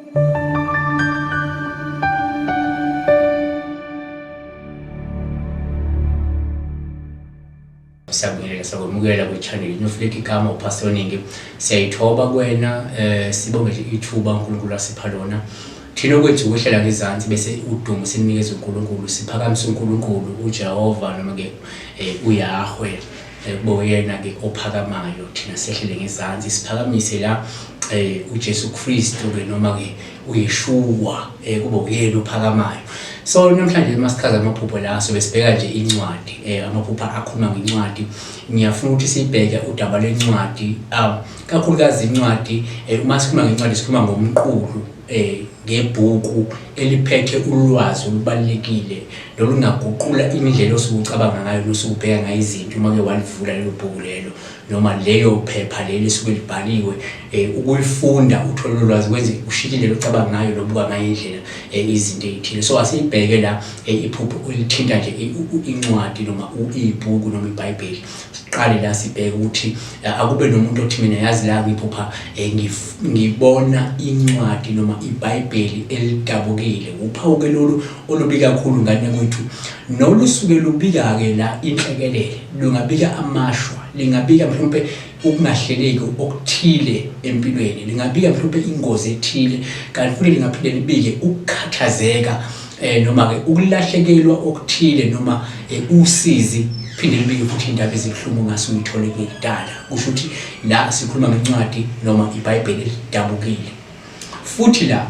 Siyabingelela, siyakwemukela kwi-channel Inoflake igama uPastor Ningi. Siyayithoba kuwena sibonge nje ithuba uNkulunkulu asipha lona. Thina okwethu ukwehlela ngezansi bese udumo sinikeza uNkulunkulu, siphakamise uNkulunkulu uJehova noma ke uYahweh kube uyena ke ophakamayo, thina sehlele ngezansi siphakamise la uJesu Kristu ke noma ke uYeshua kube uyena ophakamayo. So namhlanje masichaza amaphupho la sobe sibheka nje incwadi, amaphupho akhuluma ngencwadi. Ngiyafuna ukuthi sibheke udaba lwencwadi, kakhulukazi incwadi, uma sikhuluma ngencwadi sikhuluma ngomqulu, ngebhuku eliphethe ulwazi olubalulekile nolungaguqula indlela osuke ucabanga ngayo nosuke ubheka ngayo izinto uma ke walivula lelo bhuku lelo noma leyo phepha leli esuke libhaliwe. Ukulifunda uthole lolwazi kwenze ushintshe indlela ocabanga ngayo nobuka ngayo indlela izinto ey'thile. So asiyibheke la iphupho elithinta nje incwadi noma ibhuku noma iBhayibheli. Siqale la sibheke ukuthi akube nomuntu othi mina yazi la ngiphupha ngibona incwadi noma iBhayibheli elidabukile. Uphawu ke lolu olubi kakhulu ngane kwethu, nolusuke lubika-ke la inhlekelele, lungabika amashwa, lingabika mhlawumpe ukungahleleki okuthile empilweni, lingabika mhlawumpe ingozi ethile, kanti futhi lingaphinde libike ukukhathazeka noma-ke ukulahlekelwa okuthile noma usizi, phinde libike futhi indaba ezibuhlungu ongase uyithole kudala. Kusho ukuthi la sikhuluma ngencwadi noma iBhayibheli elidabukile. Futhi la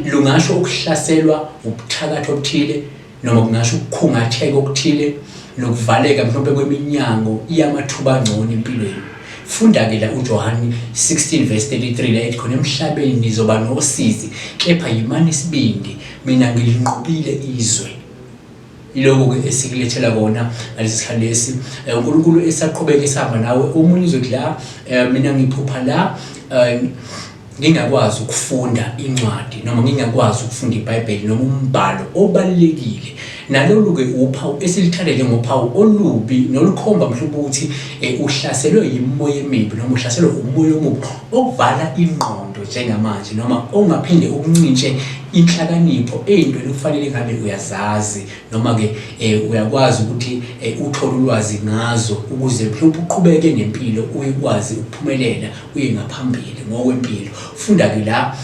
lungasho ukuhlaselwa ubuthakathi obuthile noma kungasho ukukhungatheka okuthile nokuvaleka mhlawumbe kweminyango yamathuba angcono empilweni. Funda-ke la uJohane 16 verse 33 la ethi khona emhlabeni nizoba nosizi, kepha yimani isibindi, mina ngilinqobile izwe. Ilokho-ke esikulethela kona ngalesi sikhathi lesi. UNkulunkulu esaqhubeka esihamba nawe. Omunye uzothi la mina ngiphupha la ngingakwazi ukufunda incwadi noma ngingakwazi ukufunda iBhayibheli noma umbhalo obalulekile. Nalolu-ke uphawu esilithanda njengophawu olubi nolukhomba mhlawumbe ukuthi uhlaselwe yimimoya emibi noma uhlaselwe umoya omubi okuvala ingqondo njengamanje noma ongaphinde ukuncintshe inhlakanipho ey'ntweni okufanele ngabe uyazazi noma-ke uyakwazi ukuthi uthole ulwazi ngazo ukuze mhlawumbe uqhubeke nempilo uyikwazi ukuphumelela uye ngaphambili ngokwempilo. Funda-ke la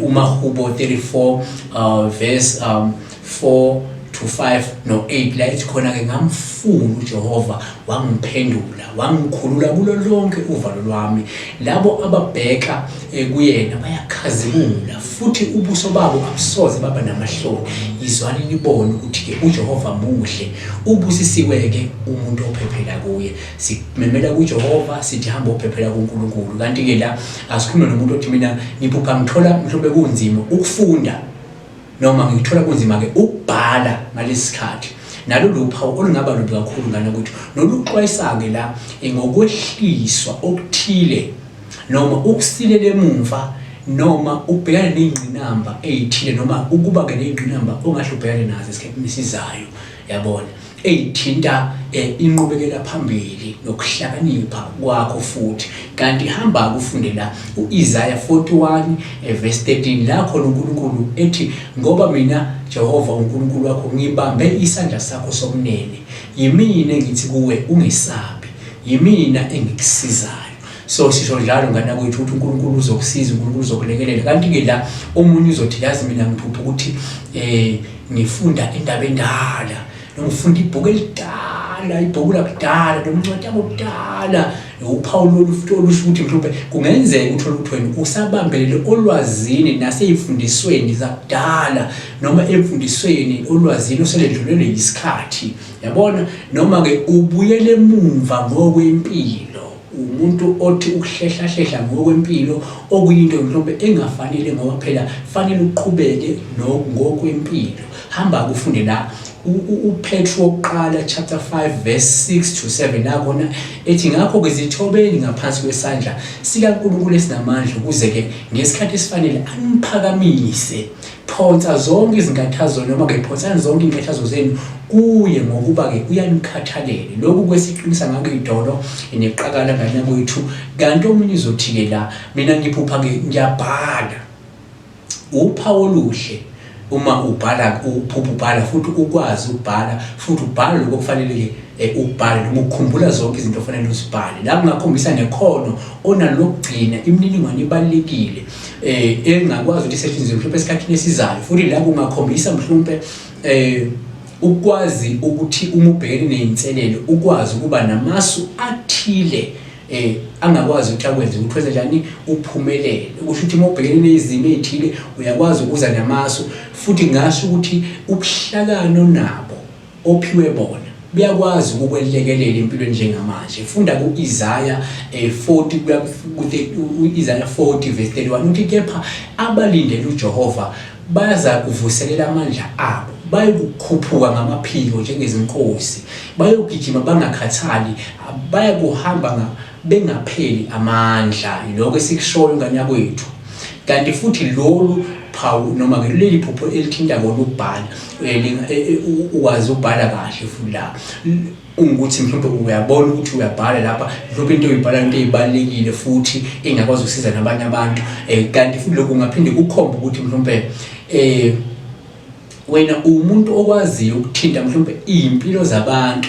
uMahubo 34 verse 4 to 5 no 8 la ethi khona-ke ngamfuna uJehova wangiphendula wangikhulula kulo lonke uvalo lwami. Labo ababheka kuyena bayakhazimula futhi ubuso babo abusoze baba namahloni. Yizwani nibone ukuthi-ke uJehova muhle, ubusisiwe-ke umuntu ophephela kuye. Simemela kuJehova sithi hamba ophephela kuNkulunkulu. Kanti-ke la asikhulume nomuntu othi mina ngiphupha ngithola mhlawumbe kunzima ukufunda noma ngithola kunzima-ke ukubhala ngalesi sikhathi. Nalolu phawu olungaba lubi kakhulu ngane ukuthi noluxwayisa-ke la ngokwehliswa okuthile noma ukusilela emumva noma ukubhekana ney'ngqinamba ey'thile noma ukuba-ke ney'ngqinamba ongahle ubhekane nazo esikhathini esizayo, yabona, ey'thinta inqubekela phambili nokuhlakanipha kwakho futhi. Kanti hamba-ke ufunde la u-Isaya 41 verse 13 la khona uNkulunkulu ethi ngoba mina Jehova uNkulunkulu wakho ngibambe isandla sakho sokunene, yimina engithi kuwe ungesabi, yimina engikusizayo. So sisho njalo ngane kwethu ukuthi uNkulunkulu uzokusiza, uNkulunkulu uzokulekelela. Kanti-ke la omunye uzothi yazi mina ngiphupha ukuthi ngifunda indaba endala noma ufunda ibhuku elidala, ibhuku lakudala noma incwadi yakudala. Uphawu lolu futhi olusho ukuthi mhlawumbe kungenzeka uthole ukuthi wena usabambelele olwazini nasey'mfundisweni zakudala noma emfundisweni olwazini oseledlulelwe yisikhathi, yabona, noma-ke ubuyele emumva ngokwempilo. Umuntu othi ukuhlehlahlehla ngokwempilo okuyinto mhlawumbe engafanele ngoba phela fanele uqhubeke ngokwempilo. Hamba kufunde la uPetru wokuqala chapter 5 verse 6 to 7 la khona ethi ngakho-ke zithobeni ngaphansi kwesandla sikaNkulunkulu esinamandla ukuze-ke ngesikhathi esifanele aniphakamise. Phonsa zonke izinkathazo noma-ke phonsani zonke iy'nkathazo zenu kuye ngokuba-ke uyanikhathalela. Lokhu kwesiqinisa ngako idolo neqakala ngane kwethu. Kanti omunye uzothi-ke la mina ngiphupha-ke ngiyabhala. Uphawu oluhle uma ubhala uphupha ubhala futhi ukwazi ukubhala futhi ubhala lokho okufanele-ke um ukubhale noma ukukhumbula zonke izinto ofanele uzibhale. La kungakhombisa nekhono onalo lokugcina imininingwane ebalulekile um engakwazi ukuthi isetshenziswe mhlawumpe esikhathini esizayo futhi la kungakhombisa mhlawumpe um ukwazi ukuthi uma ubhekene ney'nselelo ukwazi ukuba namasu athile eh angakwazi ukuthi akwenze ukuthi wenze njani uphumelele. Kusho ukuthi uma ubhekene nezimo ezithile uyakwazi ukuza namasu futhi ngasho ukuthi ubuhlakani onabo ophiwe bona buyakwazi ukukwelekelela empilweni njengamanje. Funda ku-Isaya 40 eh, kuya ku-Isaya 40 verse 31 uthi kepha abalindele uJehova baza kuvuselela amandla abo bayokukhuphuka ngamaphiko njengezinkosi bayogijima bangakhathali bayakuhamba bengapheli amandla. Yiloko esikushoyo ngane yakwethu. Kanti futhi lolu phawu noma ke leli phupho elithinta kona ukubhala eh, eh, eh, ukwazi ukubhala kahle futhi la ungukuthi mhlawumbe uyabona ukuthi uyabhala lapha mhlawumbe into oyibhala into eyibalekile futhi engakwazi ukusiza nabanye abantu eh kanti futhi lokhu kungaphinde kukhombe ukuthi mhlawumbe eh wena umuntu okwaziyo ukuthinta mhlawumbe izimpilo zabantu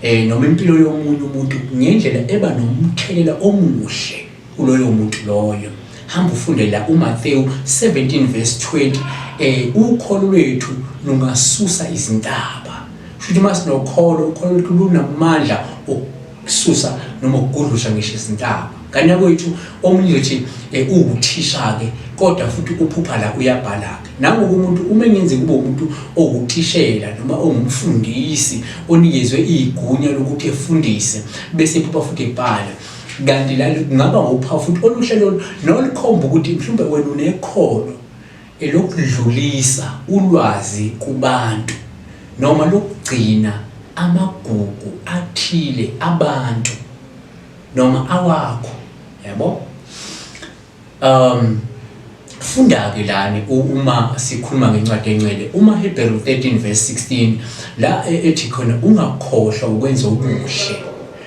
eh noma impilo yomunye umuntu ngendlela eba nomthelela omuhle kuloyo muntu loyo. Hamba ufunde la uMathewu 17 verse 20 eh ukholo lwethu lungasusa izintaba. Shuthi uma sinokholo, ukholo lwethu lunamandla okususa noma ukugudlusha ngisho izintaba. Kanti kwethu omunye uthi eh, uwuthisha-ke kodwa futhi uphupha la uyabhala-ke. Nangoku umuntu uma engenzi kube umuntu owuthishela noma ongumfundisi onikezwe igunya lokuthi efundise bese ephupha futhi ebhala kanti la kungaba ngophawu futhi oluhle lolu nolukhomba ukuthi mhlawumbe wena unekhono elokudlulisa ulwazi kubantu noma lokugcina amagugu athile abantu noma awakho yabo. Um funda-ke lani uma sikhuluma ngencwadi engcwele umaHebheru 13 verse 16 la e, ethi khona ungakhohlwa ukwenza okuhle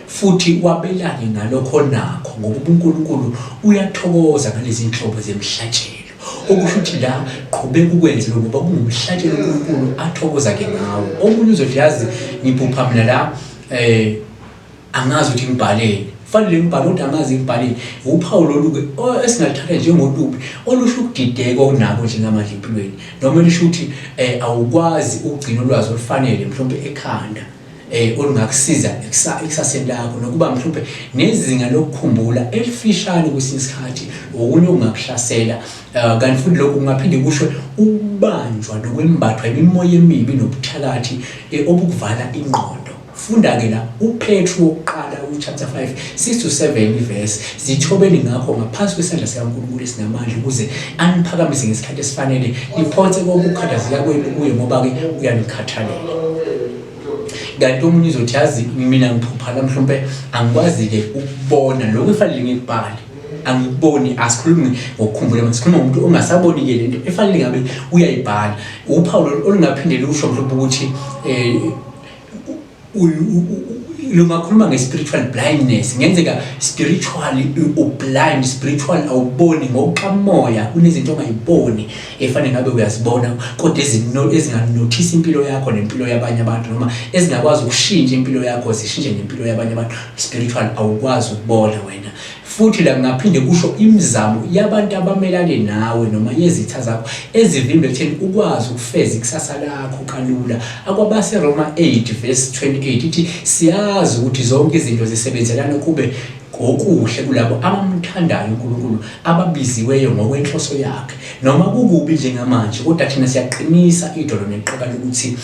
futhi wabelane ngalokho onakho ngokuba uNkulunkulu uyathokoza ngalezi nhlobo zemhlatshelo. Okusho ukuthi la qhubeka ukwenze lokho ngoba kungumhlatshelo uNkulunkulu athokoza-ke ngawo. Omunye uzothi yazi ngiphupha mina la eh angazi ukuthi ngibhaleni fanele ngibhale kodwa angazi ngibhaleni. Uphawu lolu-ke esingaluthatha njengolubi olusho ukudideka okunako njengamanje empilweni noma elisho ukuthi um awukwazi ukugcina ulwazi olufanele mhlawumpe ekhanda eh olungakusiza ekusaseni lakho nokuba mhlawumbe nezinga lokukhumbula elifishane kwesinye isikhathi okunye okungakuhlasela eh, kanti futhi lokhu kungaphinde kusho ukubanjwa nokwembathwa imimoya emibi nobuthakathi eh, obukuvala ingqondo. Funda-ke la uPetru wokuqala u-chapter 5 6 to 7 ivesi. Zithobeni ngakho ngaphansi kwesandla sikaNkulunkulu esinamandla ukuze aniphakamise ngesikhathi esifanele, niphonse konke ukukhathazeka kwenu kuye ngoba-ke uyanikhathalela. Kanti omunye uzothi yazi mina ngiphupha la mhlawumpe angikwazi-ke ukubona lokhu efanele ngikubhale angikuboni. Asikhulumi ngokukhumbula manje, sikhuluma ngomuntu ongasaboni-ke lento efanele ngabe uyayibhala. Uphawu lolu olungaphinde lusho mhlawumbe ukuthi um lungakhuluma nge-spiritual blindness. Ngenzeka spiritually u-blind, spiritual awuboni ngokukamoya, kunezinto ongayiboni efanele ngabe uyazibona kodwa ezinganothisa impilo yakho nempilo yabanye abantu noma ezingakwazi ukushintsha impilo yakho zishintshe nempilo yabanye abantu. Spiritual awukwazi ukubona wena. Futhi la kungaphinde kusho imizamo yabantu abamelane nawe noma yezitha zakho ezivimba ekutheni ukwazi ukufeza ikusasa lakho kalula. AkwabaseRoma 8 verse 28 ithi siyazi ukuthi zonke izinto zisebenzelana kube ngokuhle kulabo abamthandayo uNkulunkulu ababiziweyo ngokwenhloso yakhe. Noma kukubi njengamanje kodwa thina siyaqinisa idolo neqaka lokuthi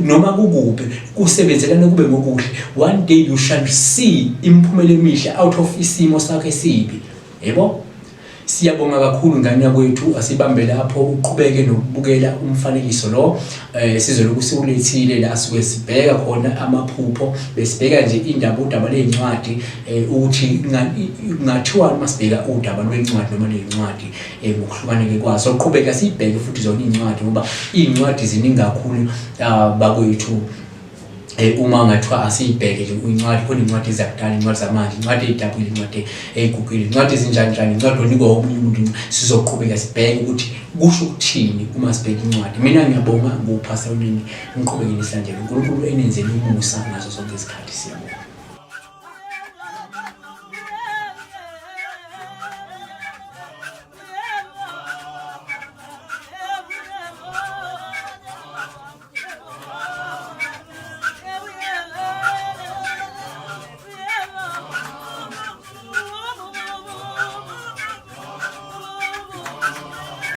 noma kukubi kusebenzelana kube ngokuhle. One day you shall see imiphumela emihle out of isimo sakho esibi. Yebo, siyabonga kakhulu ngane yakwethu, asibambe lapho uqhubeke nokubukela umfanekiso lo eh sizolokhu siwulethile la suke sibheka khona amaphupho, besibheka nje indaba udaba lezincwadi eh ukuthi kungathiwa uma sibheka udaba lwencwadi noma lezincwadi eh ngokuhlukaneke kwazo. Soqhubeka sibheke futhi zona izincwadi ngoba izincwadi ziningi kakhulu ah, bakwethu. Eh, uma ngathiwa asiyibheke nje incwadi khona incwadi ezakudala incwadi zamanje incwadi eyidabukile incwadi eyigugile incwadi ezinjani njani incwadi onikwa omunye umuntu sizoqhubeka sibheke ukuthi kusho ukuthini uma sibheka incwadi mina ngiyabonga nguphasa uningi ngiqhubeke nisilandele uNkulunkulu enenzele umusa ngazo zonke izikhathi siyabonga.